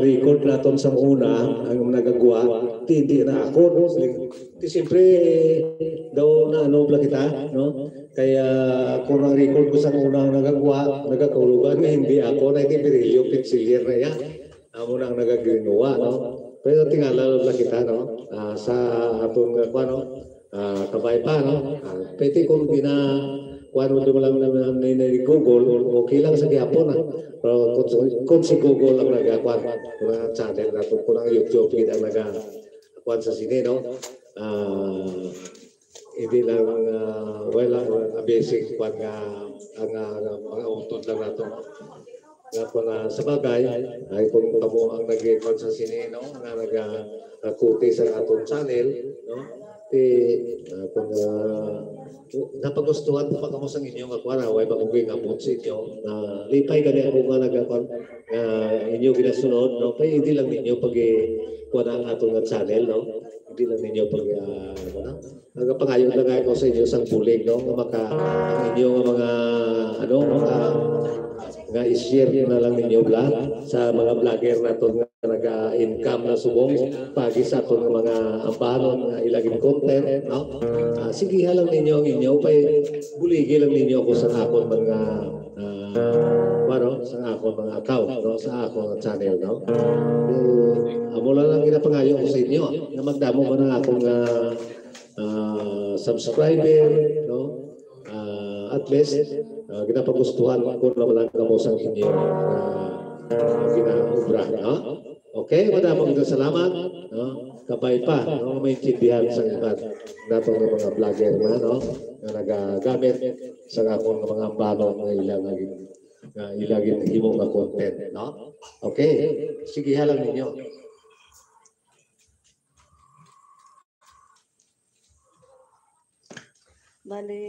record naton sa una, ang nagagwa, ti, hindi na ako, no? Siling, ti, siyempre, daw na ano pala kita, no? Kaya, kung ang record ko sa una ang nagagwa, nagakahulugan nga hindi ako, na hindi Virilio, Pichillier na yan. Amo na ang nagaginuwa, no? Pero tingala lang kita, no? Ah, sa aton nga, kuwan, no? Ah, kabay pa, no? Ah, pwede kung gina-, kuwan mo lang na, na, na, na Google, okay lang sa gihapon, ah. Pero kung, kung si Google ang nagakuwan, kung ang channel nato, kung ang YouTube, kita ang naga-, kuwan sa sini, no? Ah, hindi lang, ah, well, ah, amazing kuwan nga, ang, ah, mga utod lang nato. Nga kung, ah, sa bagay, ay kung kamo ang nag-, kuwan sa sini, no? Nga nag-, ah, kuti sa atong channel, no? Ti, ah, kung, ah, napagustuhan pa kamo sang inyo nga kuwan, ah, way ba ko ginabot sa inyo? Ah, lipay gani ako nga naga-, kuwan, nga inyo ginasunod, no? Pwede lang ninyo pag, eh, kuwan ang aton nga channel, no? Hindi lang ninyo pag, ah, ano na? Nagapangayo lang ako sa inyo sang bulig, no? Nga maka, ang inyo nga mga, ano, maka, nga i-share na lang ninyo vlog sa mga vlogger naton nga naga-income na subong pagi sa aton nga mga ambahanon nga ila gin content, no? Ah, sigiha lang ninyo ang inyo, pay buligi lang ninyo ako sa akon mga, ah, ano, sa akon mga account, no? Sa akon channel, no? Eh, amo lang ang ginapangayo ko sa inyo, nga magdamo man ang akong, ah, ah, subscriber, no? Ah, at least, ah, ginapagustuhan ko naman ang kamo sang inyo, ah, ginaobra, no? Okay, madamo nga salamat, no? Kabay pa, no? Maintindihan sa iban nato nga mga vlogger na, no? Nga nagagamit sa akon nga mga ambahanon nga ila nga gin-, nga ila ginhimo nga content, no? Okay, sigiha lang ninyo. Bali,